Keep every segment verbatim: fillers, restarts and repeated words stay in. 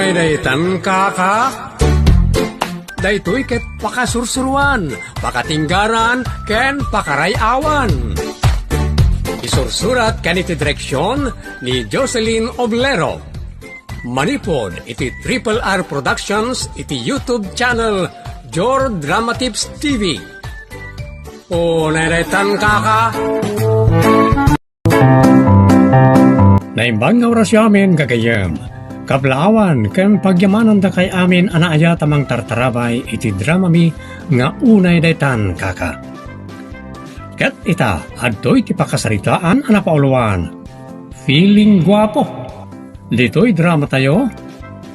Daytan kaka. Daytoy ket pakasursuruan, pakatinggaran, ken pakaray-awan. Isursurat ken iti direksion ni Jocelyn Oblero. Manipud iti Triple R Productions iti YouTube channel Jor Drama Tips T V. Unay daytan kaka. Naimbag nga orasyo amin, gagayyem. Kablaawan ken pagyamanandakay amin a naayat a mangtartarabay iti dramami nga Unay Daytan Kaka. Ket ita, adtoy ti pakasaritaan a napauluan. Feeling guapo. Ditoy dramatayo,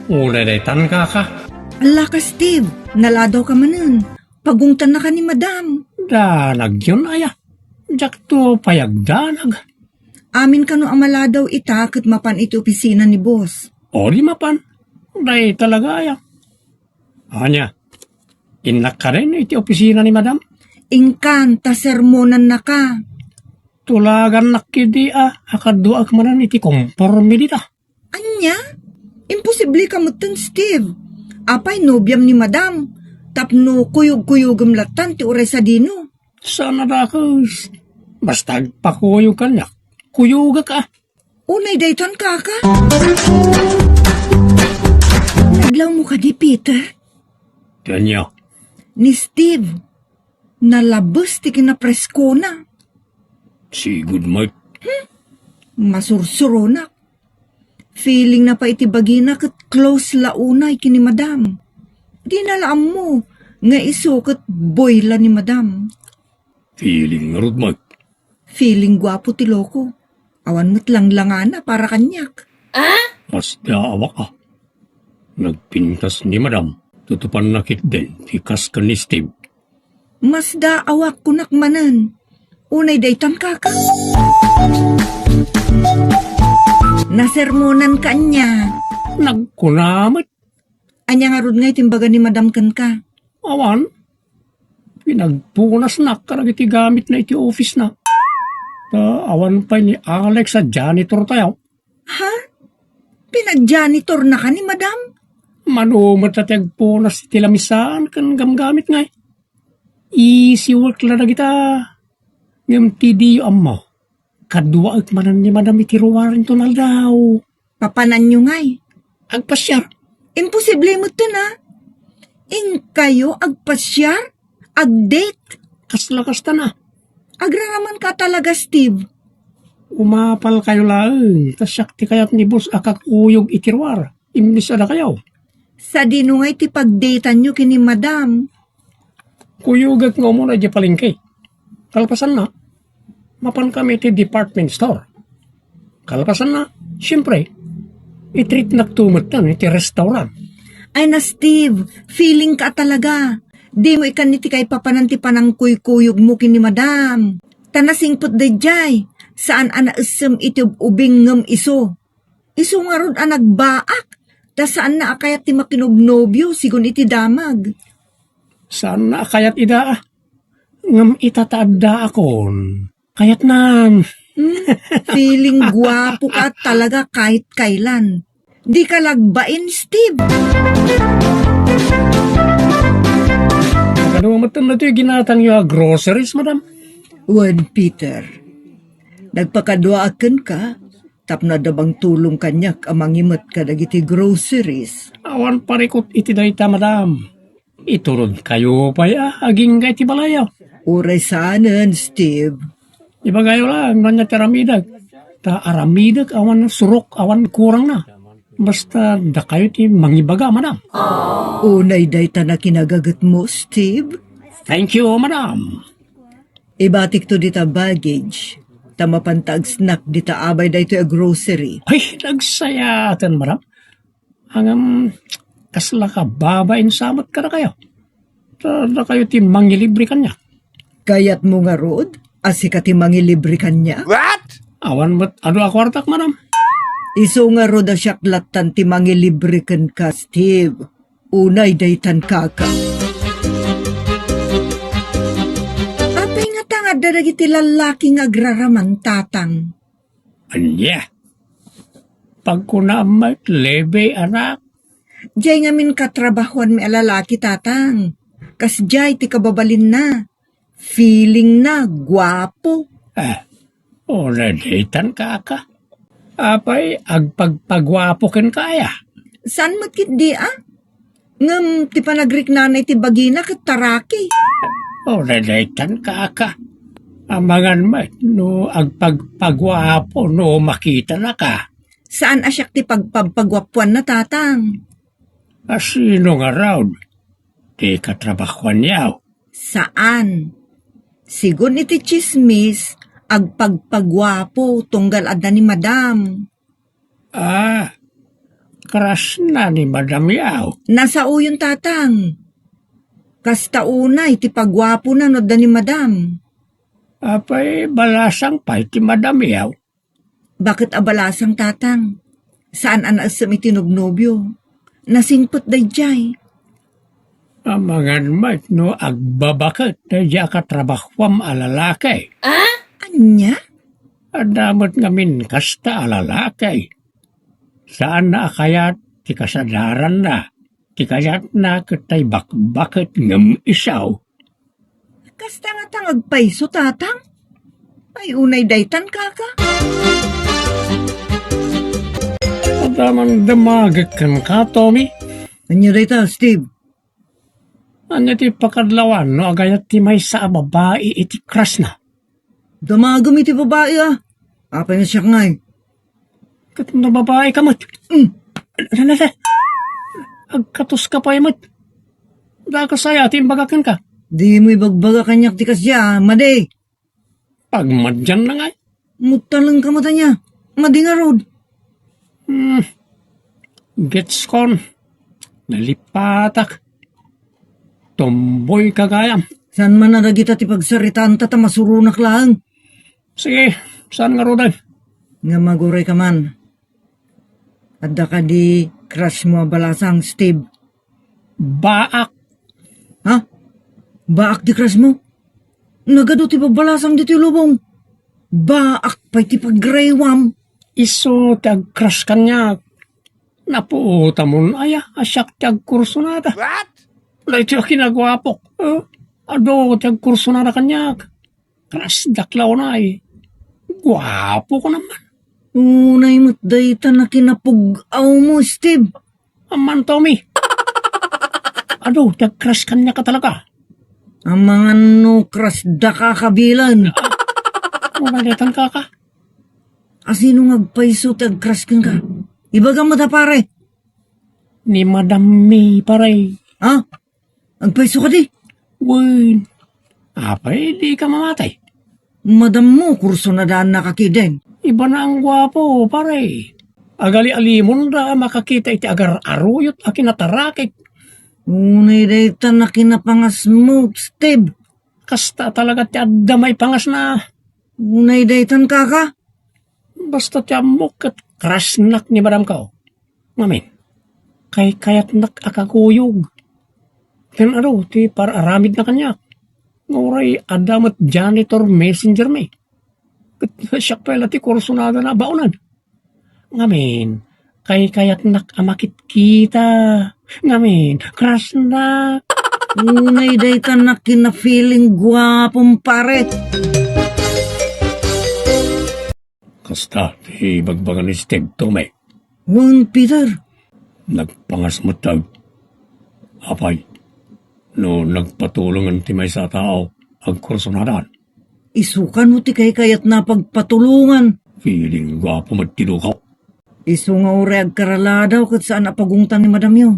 Unay Daytan Kaka. Ala ka, Steve, naladaw ka manen. Pagungtan na ka ni Madam. Danag yun, aya. Diakto pay agdanag. Amin kano a maladaw ita ket mapan iti opisina ni boss. O di mapan. Day talaga aya. Ania, innak ka rin iti opisina ni Madam? Inkan, ta sermonannaka. Tulagannak kidi a, akaduak manen iti komporme dita. Ania? Imposible ka metten, Steve. Apay, nobiam ni Madam. Tapno kuyog-kuyogem lattan ti uray sadino. Saan a dakes. Basta agpakuyog kaniak, kuyogak a. Unay daytan kaka. Nadlawmo kadi, Peter? Ania? Ni Steve, nalabes ti kinapreskona. Sigud met. Hmm? Masursuronak. Feeling na pay iti bagina ket close la unay ken ni Madam. Dina la ammo nga isu ket boy la ni Madam. Feeling ngarud met. Feeling guapo ti loko. Awan met langlangana para kaniak. Masdaawak a. Nagpintas ni Madam. Tutupanna ketdin ti kas ken ni Steve. Masdaawak kunak manen. Unay daytan kaka. Nasermonanka ania? Nagkuna met. Ania ngarud nga iti imbaga ni Madam kenka? Awan. Pinagpunasnak kadagiti gamitna iti office na. Ta awan pay ni Alex a janitor tayo. Ha? Pinag-janitornaka ni Madam? Mano met ti agpunas iti lamisaan ken gamgamit ngay. Easy work la dagita. Ngem ti diyo ammo, kaduaek manen ni Madam iti ruar inton aldaw. Papananyo ngay? Agpasiar. Imposible metten a. Inkayo agpasiar? Ag-date? Kasla kasta na. Agraraman ka talaga, Steve. Umapal kayo laeng, ta siak ti kayat ni boss a kakuyog iti ruar. Imbes a dakayo. Sadino ngay ti pagdatanyo ken ni Madam? Kuyogek nga umuna idiay palengke. Kalpasanna, mapan kami iti department store. Kalpasanna, siempre, i-treatnak to metten iti restaurant. Ay na, Steve, feeling ka talaga. Dimo ikan iti kaipapanan ti panangkuykuyogmo ken ni Madam. Ta nasingpet daydiay, saan a naessem iti ub-ubing ngem isu. Isu ngarud a nagbaak, ta saanna a kayat ti makinobnobio sigun iti damag. Saanna a kayat ida, a. Ngem ita ta addaakon, kayatnan. Hmm, feeling guapo ka talaga kahit kailan. Di ka lagbain, Steve. Kano metten datoy ginatangyo a groceries, madam? Wen, Peter, nagpakaduaak kenka, tapno adda bang tulong kaniak a mangimet kadagiti groceries. Awan parikut iti dayta, madam. Iturod kayo pay a agingga iti balayo. Uray saanen, Steve. Ibagayo lang, ania ti aramidek. Ta aramidek awan surok, awan kurangna. Basta dakayo ti mangibaga, madam. Unay dayta na kinagagetmo, Steve. Thank you, madam. Ibatikto dita baggage, ta mapanta agsnack dita abay daytoy a grocery. Ay, nagsayaaten, madam. Ngem, kasla ka babain sa met kadakayo. Ta dakayo ti mangilibre kaniak. Kayatmo ngarud a sika ti mangilibre kaniak? What? Awan met adu a kuartak, madam. Isu ngarud a siak lattan ti mangilibre kenka, Steve. Unay daytan kaka. Apay ngata nga adda dagiti lallaki nga agraraman, tatang? Ania? Pagkunaam met, lebe, anak. Diay ngamin katrabahuanmi a lalaki, Tatang. Kasdiay ti kababalinna. Feelingna, guapo. Ah, una daytan, kaka. Apay, agpagpaguapo kenka aya? Saan met ketdi, a? Ngem ti panagriknana iti bagina ket taraki. Una daytan, kaka. Amangan met no agpagpaguapo no makitanaka. Saan a siak ti pagpagpaguapuanna, Tatang. A sino ngarud? Ti katrabahuanyo? Saan. Sigun iti tsismis, agpagpaguapo tunggal adda ni Madam. Ah, crush na ni Madam yaw. Nasaoyon, Tatang. Kasta unay ti paguapona no adda ni Madam. Apay, balasang pay ti Madam yaw. Baket a balasang, Tatang. Saan a naessem iti nobnobio. Nasingpet daydiay. Amangan met no agbabaket daydiay a katrabahuam a lalaki. Ah? Ania? Adda met ngamin kasta a lalaki. Saanna a kayat ti kasadaranna. Ti kayatna ket tay bakbaket ngem isu. Kasta ngata nga agpayso, Tatang? Ay, unay daytan, kaka. Adda man damagek kenka, Tommy. Ania dayta, Steve? Ania ti pakadlawan no agayat ti maysa a babai iti crushna? Damagem iti babai, a. Apay nga siak ngay? Ket no babai ka met. Mm. Agkatoska pay met. Dakes aya ti imbaga kenka? Dimo ibagbaga kaniak ti kasdiay, a. Madi. Pagmadianna ngay. Mutalengka met ania. Madi ngarud. Hmm. Getskon. Nalipatak. Tomboyka gayam. Saan man a dagita ti pagsaritaanta ta masuronak laeng? Sige, saan ngaruden? Ngem agurayka man. Adda kadi crushmo a balasang, Steve? Baak. Ha? Baak ti crushmo? Nagadu ti babbalasang ditoy lubong. Baak pay ti pagraywam. Isu ti agcrush kaniak. Napuotamon aya a siak ti agkursunada. What? Daytoy a kinaguapok. Eh, adu ti agkursunada kaniak. Crushdak la unay. Guapo ko naman. Unay met dayta a kinapug-awmo, Steve. Amman, Tommy. Adu ti agcrush kaniak a talaga. Amangan no crushdak a kabilen. Unay daytan, kaka. A sino nga agpayso ti agcrush kenka? Ibagam met a, pare. Ni Madam May, pare. Ha? Agpayso kadi? Wen. Apay, dika mamati? Madammo, kursunadaannaka ketdin. Ibana a guapo, pare. Agali-alimonda a makakita iti agar-aruyot a kinatarakek. Unay dayta a kinapangasmo, Steve. Kasta talaga ti adda maipangasna. Unay daytan, kaka. Basta ti ammok ket crushnak ni madamko. Ngamin, kaykayatnak a kakuyog. Ken adu ti par-aramidna kaniak. Nga uray adda met janitor messenger mi. Ket siak pay la ti kursunadana a baonen. Ngamin, kaykayatnak a makitkita. Ngamin, crushnak. Unay dayta a kinafeeling guapom, pare. Kasta ti ibagbaga ni Steve, Tommy. Wen, Peter. Nagpangas met. Apay, no nagpatulongen ti maysa a tao, agkursunadan. Isu kano ti kaykayatna a pagpatulongan? Feeling guapo met ti dukaw. Isu nga uray agkaraladaw ket saan a pagungtan ni madamyo.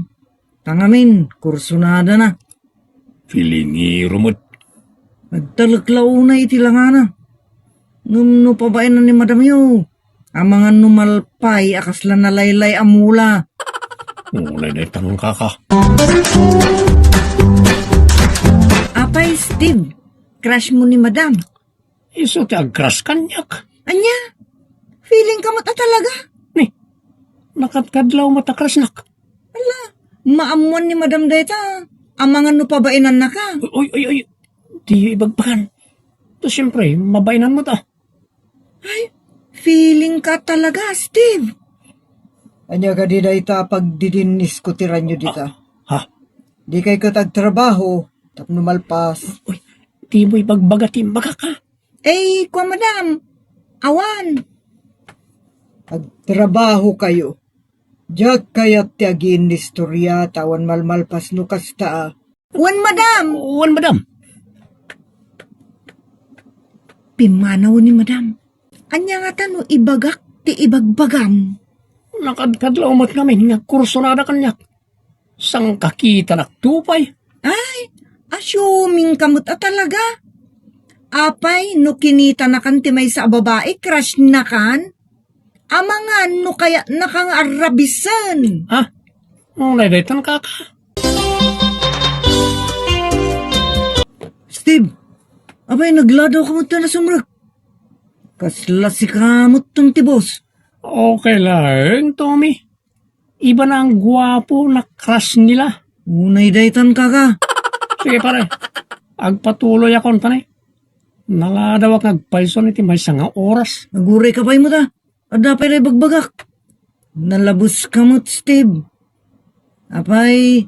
Ta ngamin, kursunadana. Feelingiro met. Agtalek la unay iti langana. Ngem no pabaenan ni madamyo, amangan no malpay a kasla nalaylay a mula. Ulay daytan, kaka. Apay, Steve, crush mo ni madam? Isu ti agcrush kaniak. Ania? Feeling ka met a talaga? Ni, nakatkadlaw met a crushnak. Ala, maammoan ni madam dayta. Amangan no pabainannaka. Oy, oy, oy. Diyo ibagbagan. Ta, siyempre, mabainan met a. Ay, feeling ka talaga, Steve. Ania kadi dayta a pagdidinnisko ti ranyo dita? Ah, ha? Dikay ket agtrabaho tapno malpas. Uy, dimo ibagbaga ti imbagak, ha? Eh, kua, madam. Awan. Agtrabahokayo. Diak kayat ti agiinnistoria ta awan malmalpas no kasta a. Wen, madam. Wen, madam. Pimmanaw ni madam. Ania ngata no ibagak ti ibagbagam? Nakadkadlaw met ngamin nga agkursonada kaniak. Sangkakitanak to pay. Ay, assuming ka met a talaga. Apay, no kinitanakan ti maysa a babai, crush nakan? Amangan no kayatnaka nga arrabisen. Ha? Unay daytan, kaka. Steve, apay, nagladaw ka met ta nasumrek. Kasla sika met ton ti boss. Okay laeng, Tommy. Iba na ang guwapo na crush nila. Unay daytan, kaka. Sige, pare. Agpatuloyakon, pare. Naladawak nga agpayson iti maysa nga oras. Aguray ka pay met, a. Adda pay la ibagbagak. Nalabes ka met, Steve. Apay,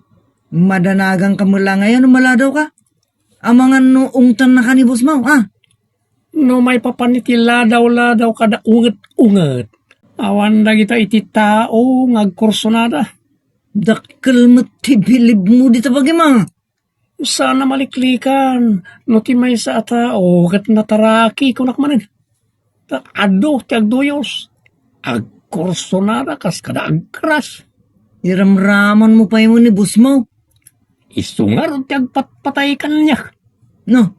madanagan ka met la ngayan no maladaw ka? Amangan no ungtannaka ni boss mo, a? No maipapan iti ladaw-ladaw kada unget-unget, awan dagita iti tao nga agkursonada. Dakkel met ti bilibmo dita bagim, a. Saan a maliklikan no ti maysa a tao ket nataraki, kunak manen. Ta adu ti agduyos. Agkursonada kas kada agcrush. Iramramanmo pay met ni boss mo. Isu ngarud ti agpatpatay kaniak. No.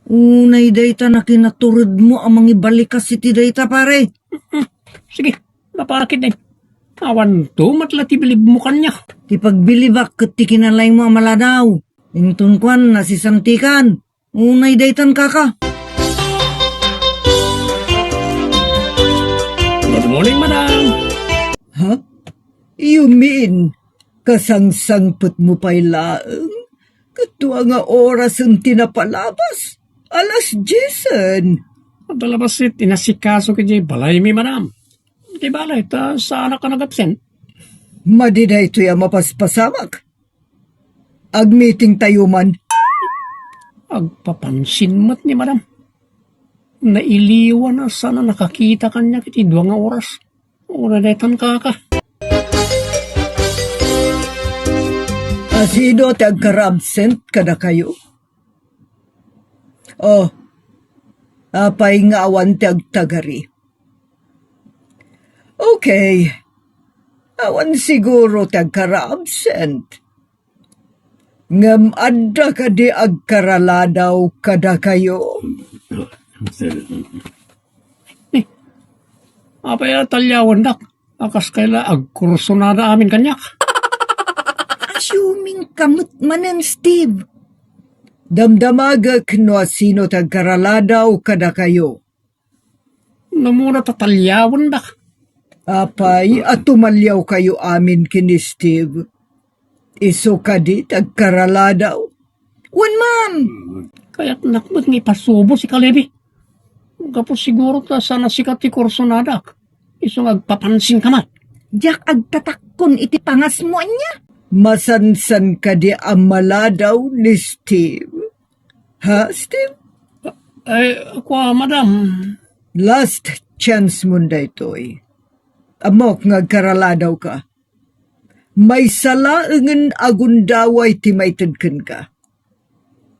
Unay dayta nakinaturedmo a mangibalikas iti dayta, pare. Sige, napakit din. Awan to met la ti bilibmo kaniak. Ti pagbilibak ket ti kinalaymo a maladaw. Inton kuan, nasisantikan. Unay daytan, kaka. Good morning, madam. Ha? You mean, kasangsangpetmo pay laeng? Ket dua nga orasen ti napalabas. Alas diesen. Adda la bassit inasikaso iti balaymi, madam. Di bale, ta saanak a nag-absent. Madi daytoy a mapaspasamak. Agmeeting tayo man. Agpapansin met ni madam. Nailiwan a saan a nakakita kaniak iti dua nga oras. Unay daytan, kaka. A, sino ti agkara-absent kadakayo? Oh, apay nga awan ti agtagari? Okay. Awan siguro ti agkara-absent. Ngem adda kadi agkaraladaw kadakayo? Eh, apay a talyawandak? A kas kayat la agkursonada amin kaniak. Assuming ka met manen, Steve. Damdamagek no asino ti agkaraladaw kadakayo. No muna ta talyawandak. Apay, a tumalyawkayo amin ken ni Steve. Isu kadi ti agkaraladaw? Wen, ma'am. Kayatnak met nga ipasubo si Kalebi. Gapu siguro ta saan a sika ti kursonadak. Isu nga agpapansin ka met. Diak agtatakkon iti pangasmo, ania? Masansan kadi a maladaw ni Steve? Ha, Steve? Ay, kua, madam. Last chance mon daytoy. Ammok nga agkaraladaw ka. Maysa laengen a gundaway ti maited kenka.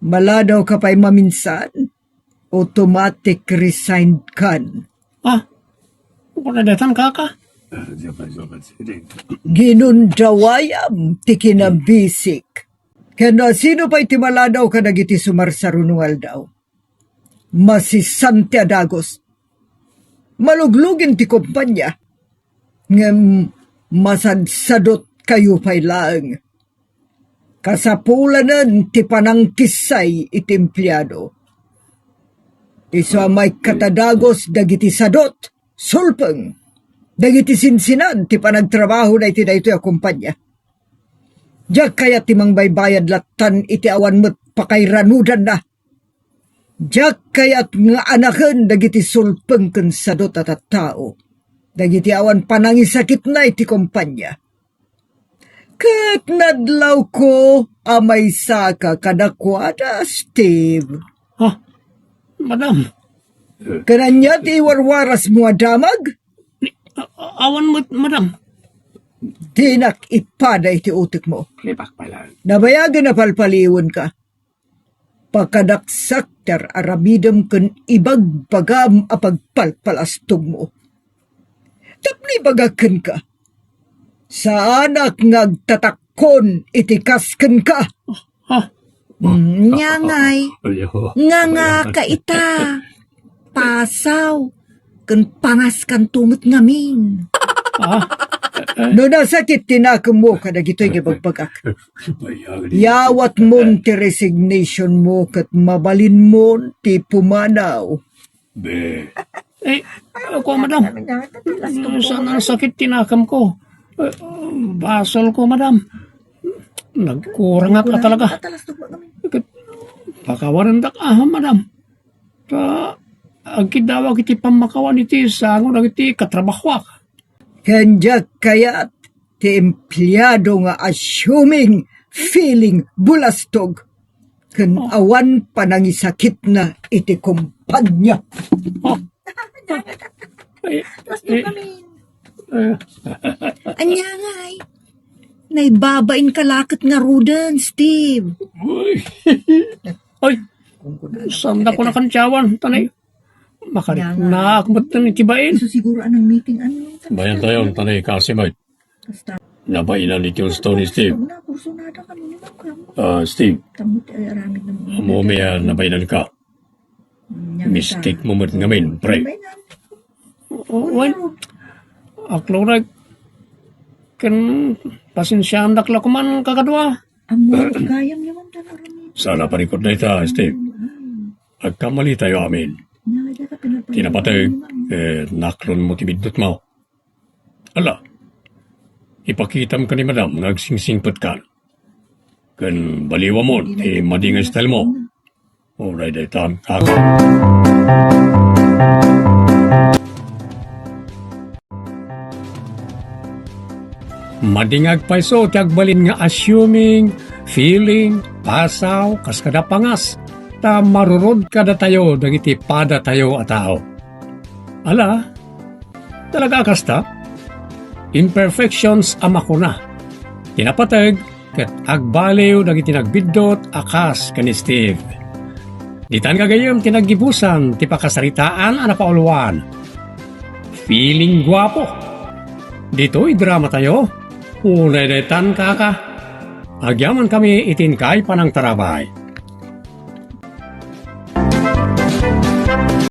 Maladaw ka pay maminsan, automatic resigned kan. Ah, wala daytan, kaka. Ginundawayam ti kinabisik. Ken no asino pay ti maladaw kadagiti sumarsaruno nga aldaw, masisan ti adagos. Maluglugen ti kompania, ngem masadsadot kayo pay laeng. Kasapulanen ti panangkissay iti empleado. Isu a maikkat a dagos dagiti sadot, sulpeng, dagiti sinsinan ti panagtrabahona iti daytoy a kompania. Diak kayat ti mangbaybayad lattan iti awan met pakairanudanna. Diak kayat nga anaken dagiti sulpeng ken sadot a tattao. dagiti awan panangisakitna iti kompania. Ket nadlawko a maysaka kadakuada, Steve. Ha? Madam? Ken ania ti iwarwarasmo a damag? Ni-, a-, awan met, madam. Dinak ipada iti utekmo. Nabayagen a palpaliwenka. Pakadaksak ti ar-aramidem ken ibagbagam a pagpalpalastogmo. Tapno ibagak kenka, saanak nga agtatakkon iti kas kenka. Ah. Mm, nia ngay, ngangaka ita. Pasaw, ken pangaskanto met ngamin. Ah? No nasakit ti nakemmo kadagitoy nga ibagbagak, yawatmon ti resignationmo ket mabalinmon ti pumanaw. Be. Eh, ako, madam. Saan a sakit ti nakemko? Eh, basolko, madam. Nagkurangak a talaga. Ket pakawanendak, ah, madam. Ta agkiddawak iti pammakawan iti sango dagiti katrabahoak. Ken diak kayat ti empleado nga assuming, feeling bulastog ken awan panangisakitna iti kompanya. Oh. Ay, eh, eh. Ania ngay? Naibabain ka laket ngaruden, Steve. Uy. Ay, saan da ko nakantiawan, tanay. Makariknaak met iti bain. Isu siguro anang meeting, ano? Bayan tayo, tanay, kasi may nabainan iti husto ni Steve. Ah, Steve. Ammom a nabainan ka. Mistake mo met ngamin, pre. Wen, aklorek, ken pasensiaandak la koman kakadua. Saan a parikut dayta, Steve. Agkamali tayo amin. Ti napateg, eh, naklon mo ti biddutmo. Ala, ipakitam ken ni madam nga agsingsingpet kan. Ken baliwamon ti madi nga style mo. Uray daytan, kaka. Madi nga agpayso ti agbalin nga assuming, feeling, pasaw, kas kada pangas, ta marurod kadatayo dagiti padatayo a tao. Ala, talaga a kasta? Imperfections a makuna. Ti napateg ket agbaliw dagiti nagbiddut a kas ken ni Steve. Ditan gagayyem ti naggibusan ti pakasaritaan a napauluan. Feeling guapo. Ditoy dramatayo, unay daytan, kaka. Agyamankami iti inkay panangtarabay.